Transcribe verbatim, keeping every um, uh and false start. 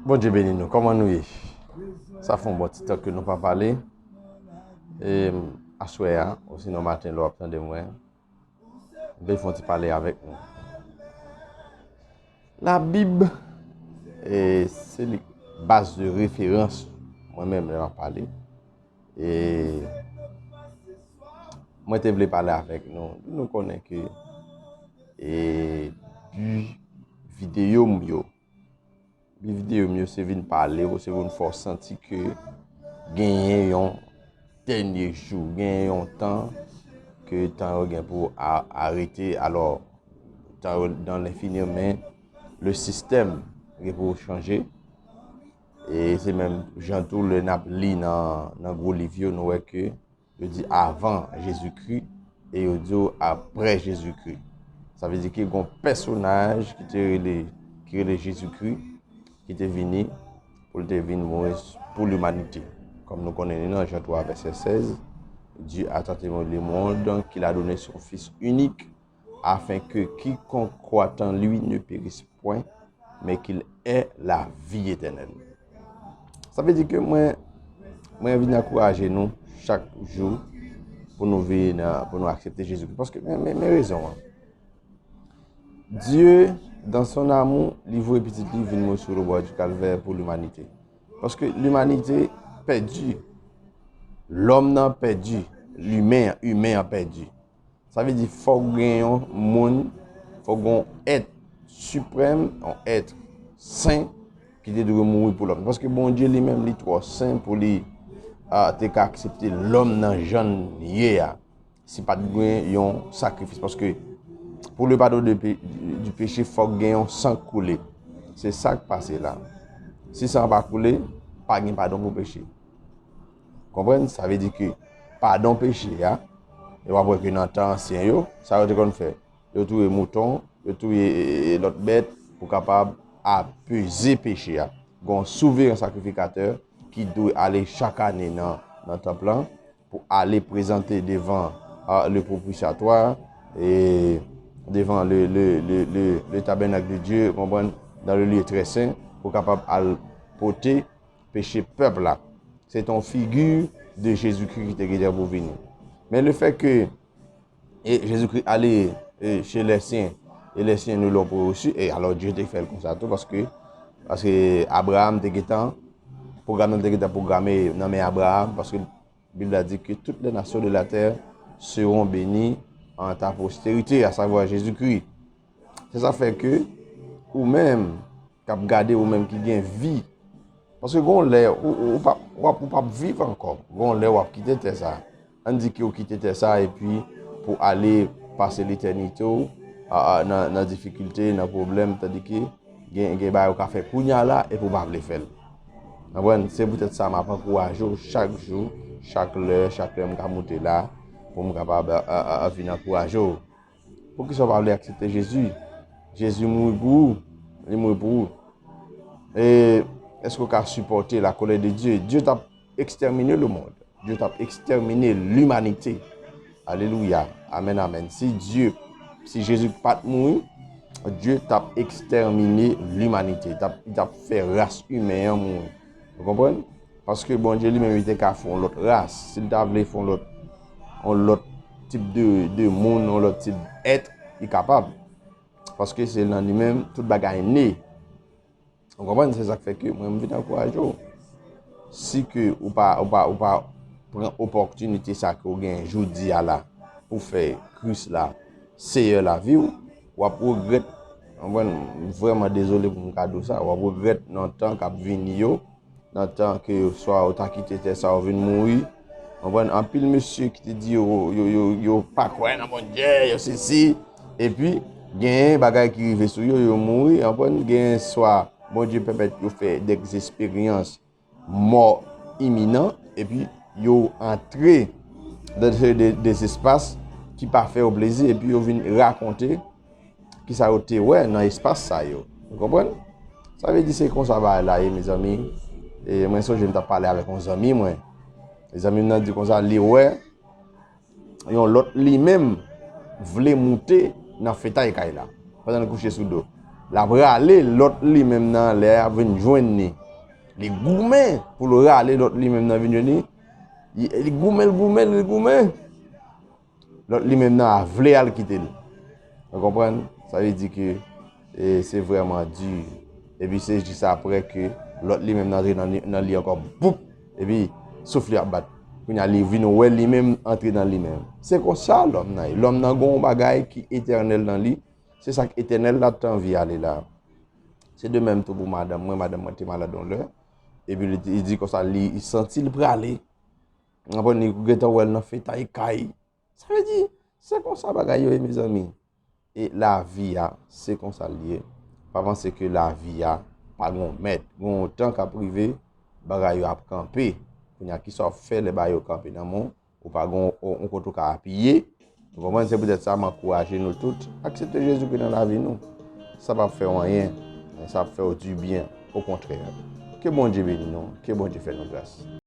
Bondye beni nou. Kòman nou ye? Sa fè yon bon ti tan ke nou pa pale. E, aswè a, osinon maten lè w ap tande mwen, m vle fè yon ti pale avèk nou. Labib, e, se li baz de referans mwen menm lè m ap pale. E mwen te vle pale avèk nou. Nou konnen ke, e, bi videyo m yo, bi videyo m yo se vin pale w, se vin fè w santi ke genyen yon dènye jou, genyen yon tan ke tan yo gen pou a-, arete. Alò, tan yo dans l'infini, men le système gen pou chanje. E se menm jan tou, lè n ap li nan, nan gwo liv yo, nou wè ke yo di avan Jezikri e yo di w aprè Jezikri. Sa vle di ke gon pèsonaj ki te rele, ki rele Jezikri, ki te vini pou l te vin mouri pou limanite. Kòm nou konnen li nan Jan twa vèsè sèz, Dieu a tant aimé le monde qu'il a donné son Fils unique, afin que quiconque croit en lui ne périsse point, mais qu'il ait la vie éternelle. Sa vle di ke mwen, mwen vin ankouraje nou chak jou pou nou vin, pou nou aksepte Jezikri. Paske, men, men, men rezon an. Dieu, dans son amour, li voye pitit li vin mouri sou le bois du calvaire pou limanite. Paske limanite pèdi. Lòm nan pèdi. Limen, imen an pèdi. Sa vle di fòk gen yon moun, fòk gen yon èt siprèm, yon èt sen ki te dwe mouri pou lòm. Paske Bondye li menm, li twò sen pou li, a, te ka aksepte lòm nan jan l ye a, si pa t gen yon sakrifis. Paske pour le pardon de pé-, du péché, fòk gen yon san koule. Se sa k pase la. Si san pa koule, pa gen padon pou peche. Konprann? Sa vle di ke padon peche a, e w ap wè ke nan tan ansyen yo, sa yo te konn fè? Yo touye mouton, yo touye, e, e, e, lòt bèt pou kapab apeze peche a. Gon souveren sakrifikatè ki dwe ale chak ane nan, nan tanp lan pou ale prezante devan, a, le propitiatoire, e devan le, le, le, le, le tabernacle de Dieu, konprann, dans le lieu très saint, pou kapab al pote peche pèp la. Se te yon figi de Jezikri ki te gentan pou vini. Men le fè ke, e, Jezikri ale, e, chez les siens, et les siens ne l'ont point reçu, e alò Dye te fè l konsa tou, paske, paske Abraram te gentan, pwogram nan te gentan pwograme nan men Abraram, paske Bib la di ke toutes les nations de la terre seront bénies en ta postérité, à savoir Jésus-Christ. Se sa fè ke ou menm k ap gade, ou menm ki gen vi, paske gon lè ou, ou, ou p ap, w ap, ou p ap viv ankò. Gon lè w ap kite tè sa. Ann di ke w kite tè sa epi pou ale pase letènite w, a, a, nan, nan difikilte, nan pwoblèm, tandike gen, gen bagay ou ka fè kounye a la epi ou pa vle fè l. Konprann? Se poutèt sa m ap ankouraje w chak jou, chak lè, chak lè m ka moute la, pou m kapab, a, a, a, vin ankouraje w. Poukisa w pa vle aksepte Jezi? Jezi mouri pou ou. Li mouri pou ou. E èske w ka sipòte la colère de Dieu? Dye t ap ekstèmine lemonn. Dye t ap ekstèmine limanite. Alelouya. Amèn, amèn. Si Dye, si Jezi pa t mouri, Dye t ap ekstèmine limanite. Li t ap, li t ap fè ras imen an mouri. Ou konprann? Paske Bondye li menm, li te ka fè yon lòt ras. Si l ta vle fè yon lòt, yon lòt tip de, de moun, yon lòt tip èt, li kapab. Paske se nan li menm tout bagay ne. Ou konprann? Se sa k fè ke mwen, m vin ankouraje w. Si ke ou pa, ou pa, ou pa pran opòtinite sa ke w gen jodi a la pou fè Kris la Seyè lavi w, w ap regrèt. Ou konprann? M vrèman dezole pou m ka di w sa. W ap regrèt nan tan k ap vini yo, nan tan ke swa ou ta kite tè sa ou vin mouri. Konprann? Anpil mesye ki te di yo, yo, yo, yo pa kwè nan Bondye, yo sesi. Epi, genyen bagay ki rive sou yo, yo mouri. Konprann? Genyen swa Bondye pèmèt yo fè dèzesperyans mò iminan, epi yo antre dan de, de, de espas ki pa fè yo plezi, epi yo vin rakonte kisa yo te wè nan espas sa yo. Ou konprann? Sa vle di se konsa bagay la ye, mezanmi. E mwen sonje m t ap pale avèk yon zanmi mwen. E zanmi m nan di konsa, li wè yon lòt li menm vle moute nan fetay kay la, pandan l kouche sou do. L ap rale lòt li menm nan anlè a vin jwenn li. Li goumen pou l rale lòt li menm nan vin jwenn li. Li, li goumen, li goumen, li goumen. Lòt li menm nan a vle al kite l. Ou konprann? Sa vle di ke e, se vrèman di. Epi se jis apre ke lòt li menm nan antre nan li, nan li ankò, boup! Epi souf li ap bat. Kounye a li vin wè li menm antre nan li menm. Se konsa lòm nan ye. Lòm nan gen yon bagay ki etènèl nan li. Se sa k etènèl la t anvi ale la. Se de menm tou pou madanm mwen. Madanm mwen te malad yon lè. Epi li, li di konsa li, li santi l prale. Ou konprann? Li gentan wè l nan fetay kay. Sa vle di, se konsa bagay yo ye, mezanmi. E lavi a, se konsa l ye. Pa panse ke lavi a pa gen yon mèt. Gen yon tan k ap rive, bagay yo ap kanpe. Kounye a, kisa w ap fè lè bagay yo kanpe nan men w? Ou pa gen yon, yon kote w ka apiye. Ou konprann? Se poutèt sa, m ankouraje nou tout, aksepte Jezikri nan lavi nou. Sa p ap fè w anyen, men sa ap fè w dibyen. Okontrè, ke Bondye beni nou, ke Bondye fè nou gras.